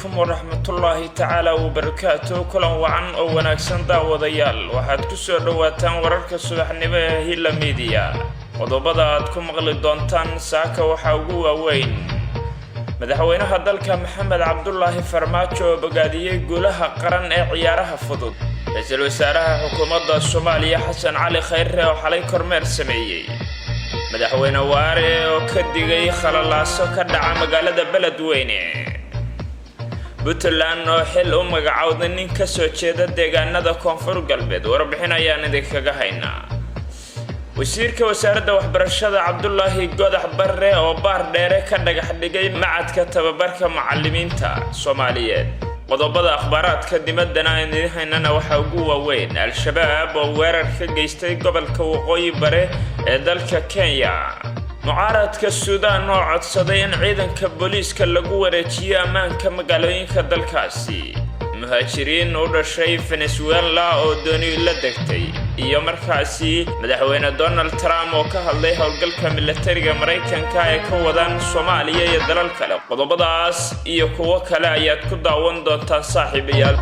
Calaykum waraxmatullaahi tacaala wabarakaatu. Kulan wacan oo wanaagsan, daawadayaal. Waxaad ku soo dhowaataan wararka subaxnimo ee Hilla Media. Qodobada aad ku maqli doontaan saaka waxaa ugu waaweyn: Madaxweynaha dalka Maxamed Cabdulaahi Farmaajo oo bogaadiyey guulaha qaran ee ciyaaraha fudud, ra-iisul wasaaraha xukuumadda Soomaaliya Xasan Cali Khayre oo xalay kormeer sameeyey, Madaxweyne Waare oo ka digay khalalaaso ka dhaca magaalada Beledweyne, Puntland oo xil u magacowday nin ka soo jeeda deegaanada Koonfur Galbeed. Warbixin ayaan idinkaga haynaa. Wasiirka wasaaradda waxbarashada Cabdulaahi Godax Barre oo Baar Dheere ka dhagax dhigay macadka tababarka macalimiinta Soomaaliyeed. Qodobada akhbaaraadka dibaddana aan idiin haynana waxaa ugu waaweyn: Al-Shabaab oo weerar ka geystay gobolka Waqooyi Bare ee dalka Kenya, mucaaradka Suudaan oo codsaday in ciidanka booliiska lagu wareejiyo ammaanka magaalooyinka dalkaasi, muhaajiriin u dhashay Venezuela oo dooni la degtay, iyo markaasi Madaxweyne Donald Trump oo ka hadlay howlgalka milatariga Maraykanka ee ka wadaan Soomaaliya iyo dalal kale. Qodobadaas iyo kuwo kale ayaad ku daawan doontaan, saaxiibayaal.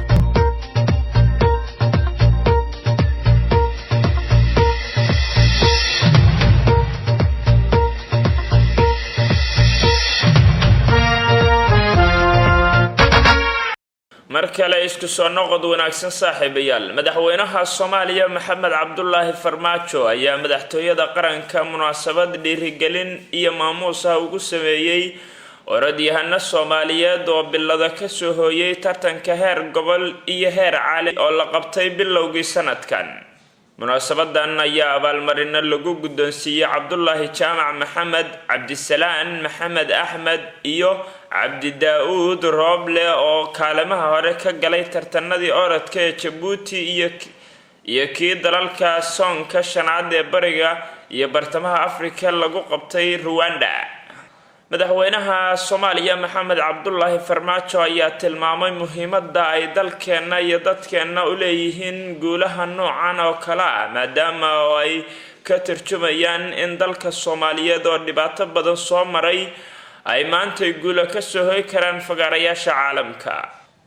Mar kale isku soo noqod wanaagsan, saaxiibayaal. Madaxweynaha Soomaaliya Maxamed Cabdulaahi Farmaajo ayaa madaxtooyada qaranka munaasabad dhiirigelin iyo maamuus ah ugu sameeyey orodyahano Soomaaliyeed oo bilada kasoo hooyay tartanka heer gobol iyo heer caalami oo la qabtay bilowgii sanadkan. Munaasabadan ayaa abaalmarino lagu guddoonsiiyey Cabdulaahi Jaamac Maxamed, Cabdisalaan Maxamed Axmed iyo Cabdi Daa-uud Rooble oo kaalimaha hore ka galay tartanadii orodka ee Jabuuti iyo kii dalalka soonka shanaad ee Bariga iyo Bartamaha Afrika lagu qabtay Ruwanda. Madaxweynaha Soomaaliya Maxamed Cabdulaahi Farmaajo ayaa tilmaamay muhiimadda ay dalkeenna iyo dadkeenna u leeyihiin guulaha noocan oo kale ah, maadaama oo ay ka tarjumayaan in dalka Soomaaliyeed oo dhibaato badan soo maray ay maantay guulo kasoo hoy karaan fagaarayaasha caalamka.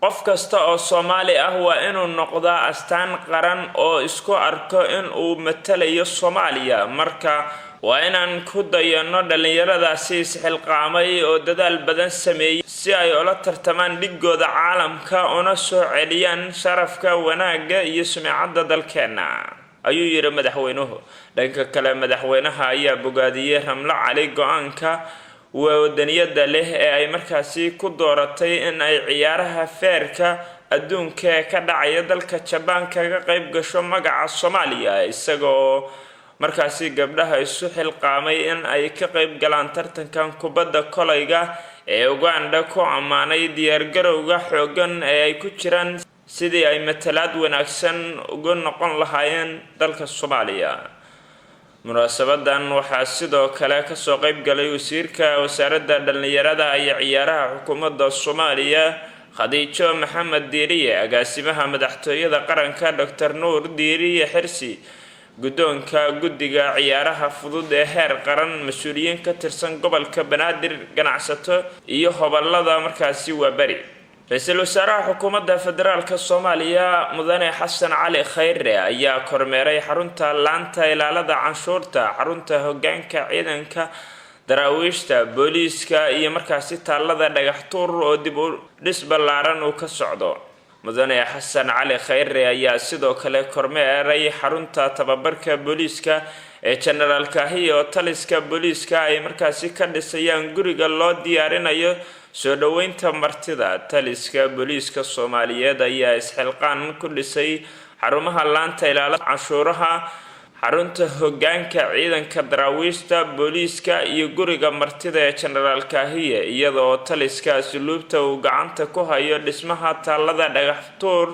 Qof kasta oo Soomaali ah waa inuu noqdaa astaan qaran oo isku arko in uu matalayo Soomaaliya. Marka waa inaan ku dayano dhallinyaradaasi isxilqaamay oo dadaal badan sameeyey si ay ula tartamaan dhigooda caalamka una soo celiyaan sharafka, wanaagga iyo sumcadda dalkeenna, ayuu yidhi madaxweynuhu. Dhanka kale, madaxweynaha ayaa bogaadiyey Ramlo Cali go-aanka wadaniyada leh ee ay markaasi ku dooratay in ay ciyaaraha feerka adduunka ee ka dhacaya dalka Jabaan kaga qayb gasho magaca Soomaaliya, isaga oo markaasi gabdhaha isu xilqaamay in ay ka qayb galaan tartankan kubadda kolayga ee Uganda ku ammaanay diyaargarowga xooggan ee ay ku jiraan sidii ay matalaad wanaagsan uga noqon lahaayeen dalka Soomaaliya. Munaasabadan waxaa sidoo kale kasoo qayb galay wasiirka wasaaradda dhallinyarada iyo ciyaaraha xukuumadda Soomaaliya Khadiijo Maxamed Diiriye, agaasimaha madaxtooyada qaranka Doctor Nuur Diiriye Xirsi, guddoonka guddiga ciyaaraha fudud ee heer qaran, mas-uuliyiin ka tirsan gobolka Banaadir, ganacsato iyo hobolada markaasi waa beri. Ra-iisul wasaaraha xukuumadda federaalka Soomaaliya Mudane Xasan Cali Khayre ayaa kormeeray xarunta laanta ilaalada canshuurta, xarunta hogaanka ciidanka daraawiishta booliiska iyo markaasi taalada Dhagaxtuur oo dib u dhis ballaaran uu ka socdo. Mudane Xasan Cali Khayre ayaa sidoo kale kormeeray xarunta tababarka booliiska ee Jenaraal Kaahiya oo taliska booliiska ay markaasi ka dhisayaan guriga loo diyaarinayo soo dhoweynta martida. Taliska booliiska Soomaaliyeed ayaa isxilqaan ku dhisay xarumaha laanta ilaalada canshuuraha, xarunta hogaanka ciidanka daraawiishta booliiska iyo guriga martida ee Jenaraal Kaahiye, iyadoo taliska asluubta uu gacanta ku hayo dhismaha taalada Dhagaxtuur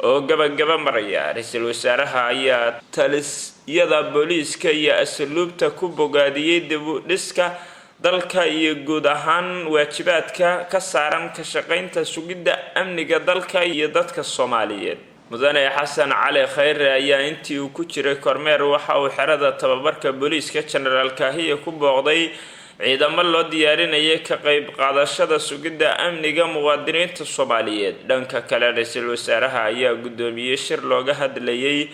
oo gabagaba maraya. Ra-iisul wasaaraha ayaa talisyada booliiska iyo asluubta ku bogaadiyey dib u dhiska dalka iyo guud ahaan waajibaadka ka saaran ka shaqeynta sugidda amniga dalka iyo dadka Soomaaliyeed. Mudane Xasan Cali Khayre ayaa intii uu ku jiray kormeer waxa uu xerada tababarka booliiska Jenaraal Kaahiya ku booqday Ciidamo loo diyaarinayay ka qeyb qaadashada sugidda amniga muwaadiniinta Soomaaliyeed. Dhanka kale, ra-iisul wasaaraha ayaa guddoomiyey shir looga hadlayay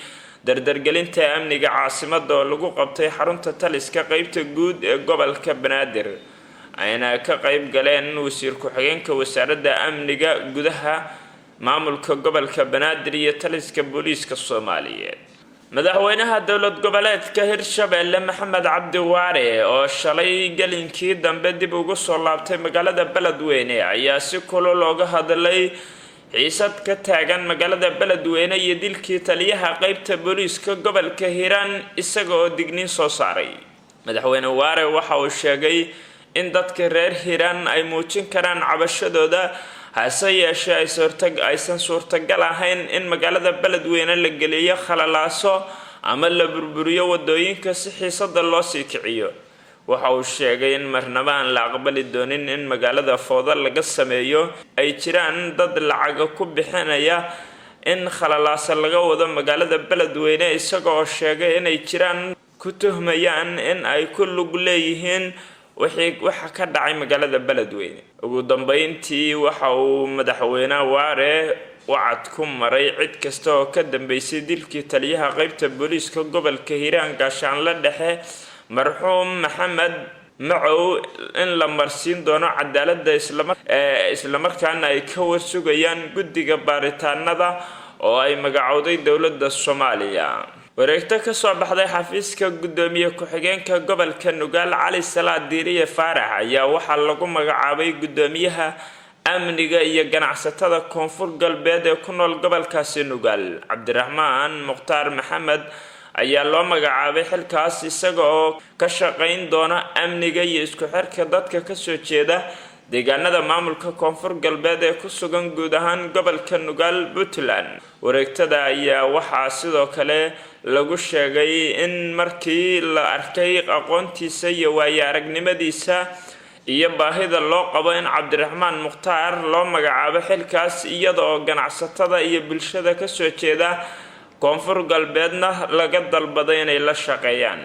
dardargelinta amniga caasimada oo lagu qabtay xarunta taliska qeybta guud ee gobolka Banaadir, ayna ka qeyb galeen wasiir ku-xigeenka wasaaradda amniga gudaha, maamulka gobolka Banaadir iyo taliska booliiska Soomaaliyeed. Madaxweynaha dowlad goboleedka Hirshabeelle, Maxamed Cabdi Waare, oo shalay gelinkii dambe dib ugu soo laabtay magaalada Beledweyne, ayaa si kulul looga hadlay xiisad ka taagan magaalada Beledweyne iyo dilkii taliyaha qeybta booliiska gobolka Hiiraan, isaga oo digniin soo saaray. Madaxweyne Waare waxa uu sheegay in dadka reer Hiiraan ay muujin karaan cabashadooda, hase yeeshee aysan suurtagal ahayn in magaalada Beledweyne la geliyo khalalaaso ama la burburiyo wadooyinka si xiisada loo sii kiciyo. Waxa uu sheegay in marnaba aan la aqbali doonin in magaalada fooda laga sameeyo, ay jiraan dad lacaga ku bixinaya in khalalaasa laga wado magaalada Beledweyne, isaga oo sheegay inay jiraan ku tuhmayaan in ay ku lug leeyihiin wixii waxa ka dhacay magaalada Beledweyne. Ugu dambeyntii, waxa uu madaxweyne Waare wacad ku maray cid kasta oo ka dambeysay dilkii taliyaha qeybta booliiska gobolka Hiiraan, Gaashaanle Dhexe marxuum Maxamed Macow, in la marsiin doono cadaaladda, islamarkaana ay ka warsugayaan guddiga baaritaanada oo ay magacowday dowladda Soomaaliya. Wareegto kasoo baxday xafiiska guddoomiye ku-xigeenka gobolka Nugaal, Cali Salaad Diiriye Faarax, ayaa waxaa lagu magacaabay guddoomiyaha amniga iyo ganacsatada Koonfur Galbeed ee ku nool gobolkaasi Nugaal. Cabdiraxmaan Mukhtaar Maxamed ayaa loo magacaabay xilkaas, isaga oo ka shaqayn doona amniga iyo isku xirka dadka kasoo jeeda deegaanada maamulka Koonfur Galbeed ee ku sugan guud ahaan gobolka Nugaal, Puntland. Wareegtada ayaa waxaa sidoo kale lagu sheegay in markii la arkay aqoontiisa iyo waayo aragnimadiisa iyo baahida loo qabo in Cabdiraxmaan Mukhtaar loo magacaabo xilkaas, iyada oo ganacsatada iyo bulshada kasoo jeeda Koonfur Galbeedna laga dalbaday inay la shaqeeyaan.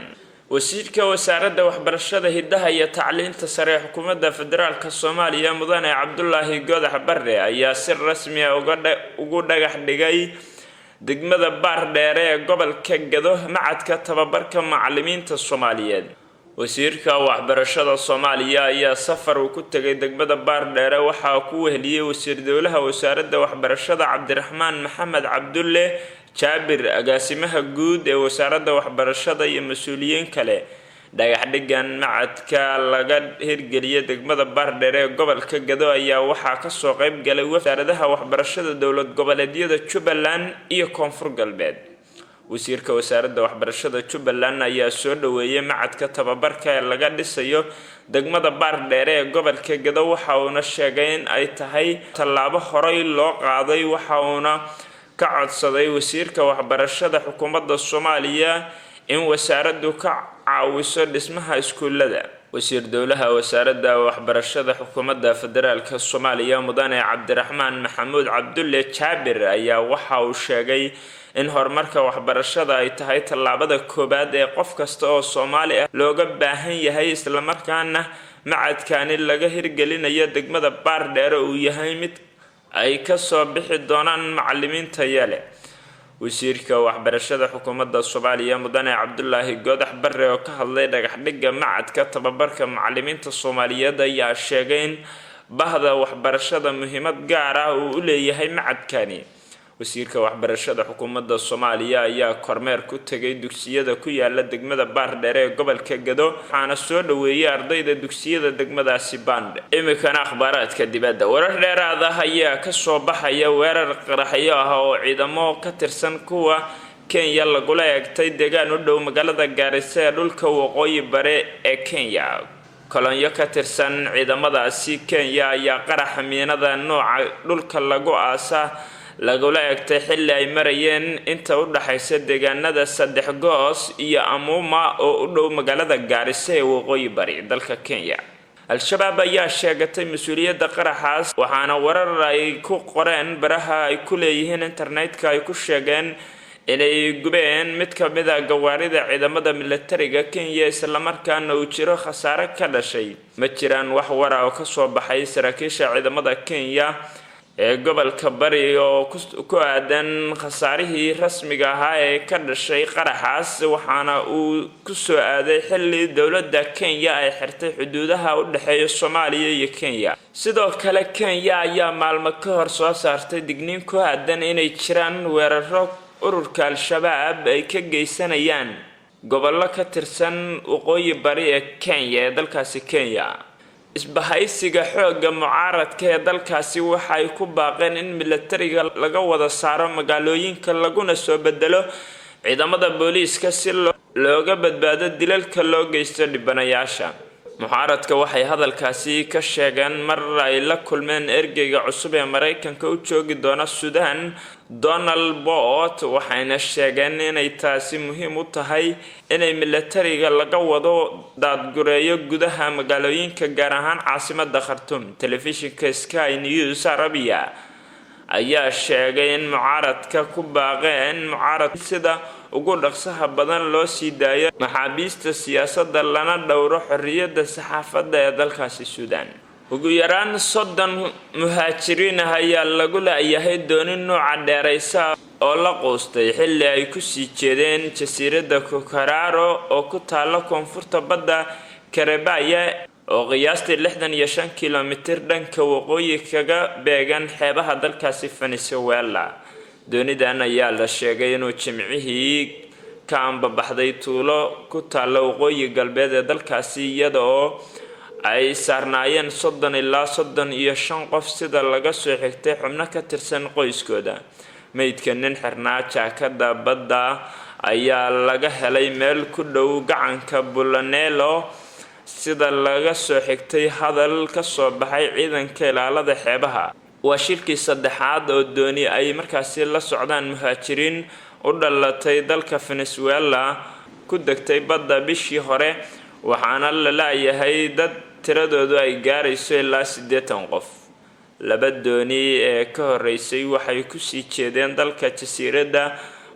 Wasiirka wasaaradda waxbarashada, hiddaha iyo tacliinta sare ee xukuumadda federaalka Soomaaliya, mudane Cabdulaahi Godax Barre, ayaa si rasmi ah ugu dhagax dhigay degmada Baardheere ee gobolka Gado macadka tababarka macalimiinta Soomaaliyeed. Wasiirka waxbarashada Soomaaliya ayaa safar uu ku tegay degmada Baardheere waxaa ku weheliyey wasiir dowlaha wasaaradda waxbarashada, Cabdiraxmaan Maxamed Cabdulle Jaabir, agaasimaha guud ee wasaaradda waxbarashada iyo mas-uuliyiin kale. Dhagaxdhigan macadka laga hirgeliyay degmada Baardheere ee gobolka Gado ayaa waxaa kasoo qeyb galay wasaaradaha waxbarashada dowlad goboleedyada Jubbaland iyo Koonfur Galbeed. Wasiirka wasaaradda waxbarashada Jubbaland ayaa soo dhaweeyay macadka tababarka ee laga dhisayo degmada Baardheere ee gobolka Gado, waxa uuna sheegay in ay tahay tallaabo horey loo qaaday. Waxa uuna ka codsaday wasiirka waxbarashada xukuumadda Soomaaliya in wasaaraddu ka caawiso dhismaha iskuulada. Wasiir dowlaha wasaaradda waxbarashada xukuumadda federaalka Soomaaliya, mudane Cabdiraxmaan Maxamuud Cabdulle Jaabir, ayaa waxa uu sheegay in horumarka waxbarashada ay tahay tallaabada koowaad ee qof kasta oo Soomaali ah looga baahan yahay, islamarkaana macadkani laga hirgelinayo degmada Baardheere uu yahay mid ay kasoo bixi doonaan macalimiin tayo leh. Wasiirka waxbarashada xukuumadda Soomaaliya, mudane Cabdulaahi Goodax Barre, oo ka hadlay dhagaxdhigga macadka tababarka macalimiinta Soomaaliyeed, ayaa sheegay in bahda waxbarashada muhiimad gaar ah uu u leeyahay macadkani. Wasiirka waxbarashada xukuumadda Soomaaliya ayaa kormeer ku tegay dugsiyada ku yaala degmada Baardheere ee gobolka Gado, waxaana soo dhaweeyay ardayda dugsiyada degmadaasi Baandhe. Iminkana akhbaaraadka dibadda. Warar dheeraad ah ayaa kasoo baxaya weerar qaraxyo ah oo ciidamo ka tirsan kuwa Kenya lagula eegtay deegaan u dhow magaalada Gaarisa ee dhulka waqooyi bare ee Kenya. Kolonyo ka tirsan ciidamadaasi Kenya ayaa qaraxa miinada nooca dhulka lagu aasa lagula eegtay xilli ay marayeen inta u dhaxaysa deegaanada Saddex Goos iyo Amuuma oo u dhow magaalada Gaarisa ee waqooyi bari dalka Kenya. Al-Shabaab ayaa sheegatay mas-uuliyadda qaraxaas, waxaana warar ay ku qoreen baraha ay ku leeyihiin internetka ay ku sheegeen Inay gubeen mid ka mid a gawaarida ciidamada militariga Kenya, islamarkaana uu jiro khasaare ka dhashay. Ma jiraan wax wara oo kasoo baxay saraakiisha ciidamada Kenya ee gobolka Bari oo ku aadan khasaarihii rasmiga ahaa ee ka dhashay qaraxaas, waxaana uu kusoo aaday xilli dowladda Kenya ay xirtay xuduudaha u dhexeeya Soomaaliya iyo Kenya. Sidoo kale, Kenya ayaa maalmo ka hor soo saartay digniin ku aadan inay jiraan weeraro ururka Al-Shabaab ay ka geysanayaan gobollo ka tirsan waqooyi bari ee Kenya ee dalkaasi Kenya. Isbahaysiga xoogga mucaaradka ee dalkaasi waxay ku baaqeen in militariga laga wada saaro magaalooyinka, laguna soo bedelo ciidamada booliiska si looga badbaado dilalka loo geysto dhibanayaasha. Mucaaradka waxay hadalkaasi ka sheegeen mar ay la kulmeen ergeyga cusub ee Mareykanka u joogi doona Suudaan, Donald Booth, waxayna sheegeen inay taasi muhiim u tahay inay militariga laga wado daadgureeyo gudaha magaalooyinka, gaar ahaan caasimada Khartuum. Telefishinka Sky News Arabia ayaa sheegay in mucaaradka ku baaqeen mucaarad sida ugu dhaqsaha badan loo sii daayo maxaabiista siyaasadda, lana dhowro xorriyadda saxaafadda ee dalkaasi Suudaan. Ugu yaraan 30 muhaajiriin ah ayaa lagu la-yahay dooni nuuca dheeraysa oo la quustay xilli ay kusii jeedeen jasiiradda Cucarauro oo ku taala koonfurta badda Karebaya, oo qiyaastii 65 kilomitir dhanka waqooyi kaga beegan xeebaha dalkaasi Venezuela. Doonidan ayaa la sheegay inuu Jimcihii ka ambabaxday tuulo ku taalla waqooyi galbeed ee dalkaasi, iyada oo ay saarnaayeen 30 ilaa 35 qof, sida laga soo xigtay xubno ka tirsan qoyskooda. Meydka nin xirnaa jaakada badda ayaa laga helay meel ku dhow gacanka Bulanelo, sida laga soo xigtay hadal kasoo baxay ciidanka ilaalada xeebaha. Waa shilkii saddexaad oo dooni ay markaasi la socdaan muhaajiriin u dhalatay dalka Venezuela ku degtay badda bishii hore, waxaana la laayahay dad tiradoodu ay gaarayso ilaa 80 qof. Laba dooni ee ka horeysay waxay kusii jeedeen dalka jasiiradda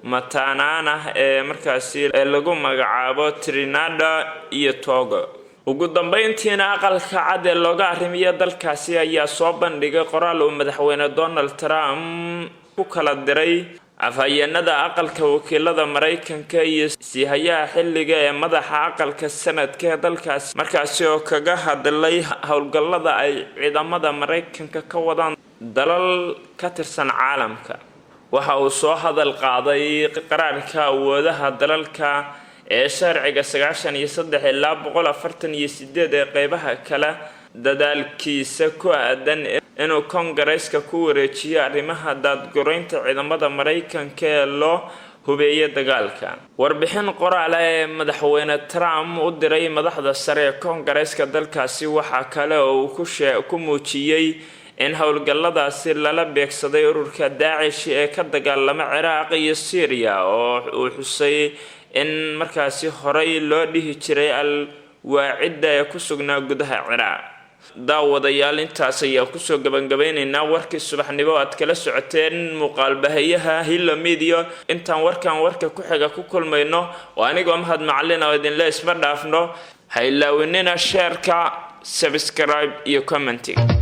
mataanaan ah ee markaasi ee lagu magacaabo Trinidad iyo Tobago. Ugu dambeyntiina, Aqalka Cad ee looga arrimiya dalkaasi ayaa soo bandhigay qoraal uu madaxweyne Donald Trump ku kala diray afhayeenada Aqalka Wakiilada Mareykanka iyo siihayaha xilliga ee madaxa Aqalka Sanadka ee dalkaasi, markaasi oo kaga hadlay howlgallada ay ciidamada Mareykanka ka wadaan dalal ka tirsan caalamka. Waxa uu soo hadal qaaday qaraarka awoodaha dalalka ee sharciga 93 ilaa 148 ee qeybaha kale dadaalkiisa ku aadan inuu Koongareeska ku wareejiyo arrimaha daadgureynta ciidamada Mareykanka ee loo hubeeyay dagaalka. Warbixin qoraala ee madaxweyne Trump u diray madaxda sare ee Koongareeska dalkaasi waxaa kale oo uu ku muujiyey in howlgalladaasi lala beegsaday ururka Daacish ee ka dagaalama Ciraaq iyo Syriya, oo uu xusay in markaasi horey loo dhihi jiray Al Qaacidda ee ku sugnaa gudaha Ciraaq. Daawadayaal, intaas ayaa kusoo gabangabeyneynaa warkii subaxnimo aad kala socoteen muuqaalbahayaha Hilla Media. Intaan warkan warka ku xiga ku kulmayno, oo anigoo Mahad Macalin oo idinle isma dhaafno. Ha ilaawinina share-ka, subscribe iyo comment-iga.